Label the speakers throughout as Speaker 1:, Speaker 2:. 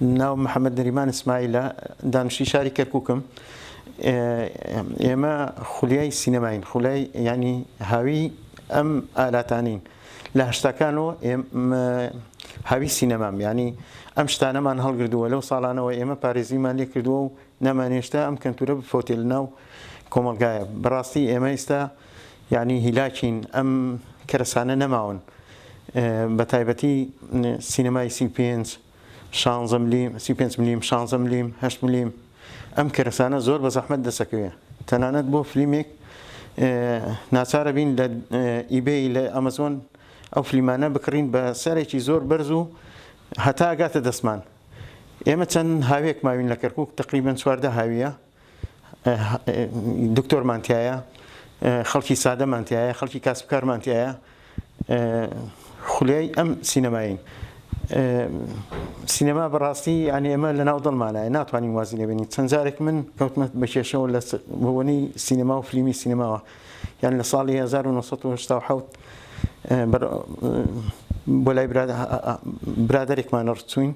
Speaker 1: ناوم محەمەد نەریمان ئیسماعیلە، دانیشتووی شاری کەرکووکم. ئێمە خولیای سینەماین، خولیای یانی هاوی ئەم ئالاتانین. لە هەشتاکانەوە هاوی سینەمام، یانی ئەم شتانەمان هەڵگردووە. لەو ساڵانەوە ئێمە پارێزیمان لێ کردووە و نەمانهێشتا ئەم کەلتوورە بفەوتێ لەناو کۆمەڵگایە. بەڕاستی ئێمە ئیستا یانی هیلاکین، ئەم کەرەسانە نەماون. بە تایبەتی سینەمای 35 شانزە ملیم 35 ملیم شانزە ملیم هەشت ملیم ئەم کەرەسانە زۆر بە زەحمەت دەسەکەوێ تەنانەت بۆ فلیمێک ناچارە بین لە eBay لە ئەمەزۆن ئەو فلیمانە بکڕین بە سەرێکی زۆر بەرز و هەتا گاتە دەستمان ئێمە چەند هاوێک ماوین لە کەرکک تقریبا 14 هاویە دکتۆرمان تایە خەڵکی سادەمان تایە خەڵکی کاسبکارمان تایە خولیای ئەم سینەمایین سینەما بەڕاستی یعنی ئێمە لە ناو دڵمانایە ناتوانین وازی لێبێنین چەند جارێک من کەوتمە بە کێشەوە لە بۆنەی سینەما و فلیمی سینەماوە یان لە ساڵی 1970 بۆ لای برادێکمان ڕچوین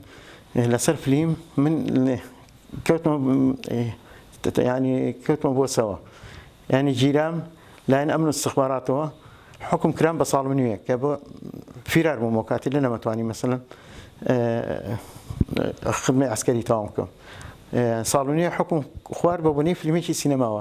Speaker 1: لەسەر فلیم من کەوتمە ینی کەوتمە بۆسەوە ینی گیرام لایەن ئەمن و استخباراتەوە حکم کرام بە ساڵ نوێ کە بۆ فیرار بووم کاتی لە نەمەتوانی مەسەن خدمەی عسکەری تەواو بکەم ساڵ نوێ حکم خوارد بە بۆنەی فیلمێکی سینەماوە.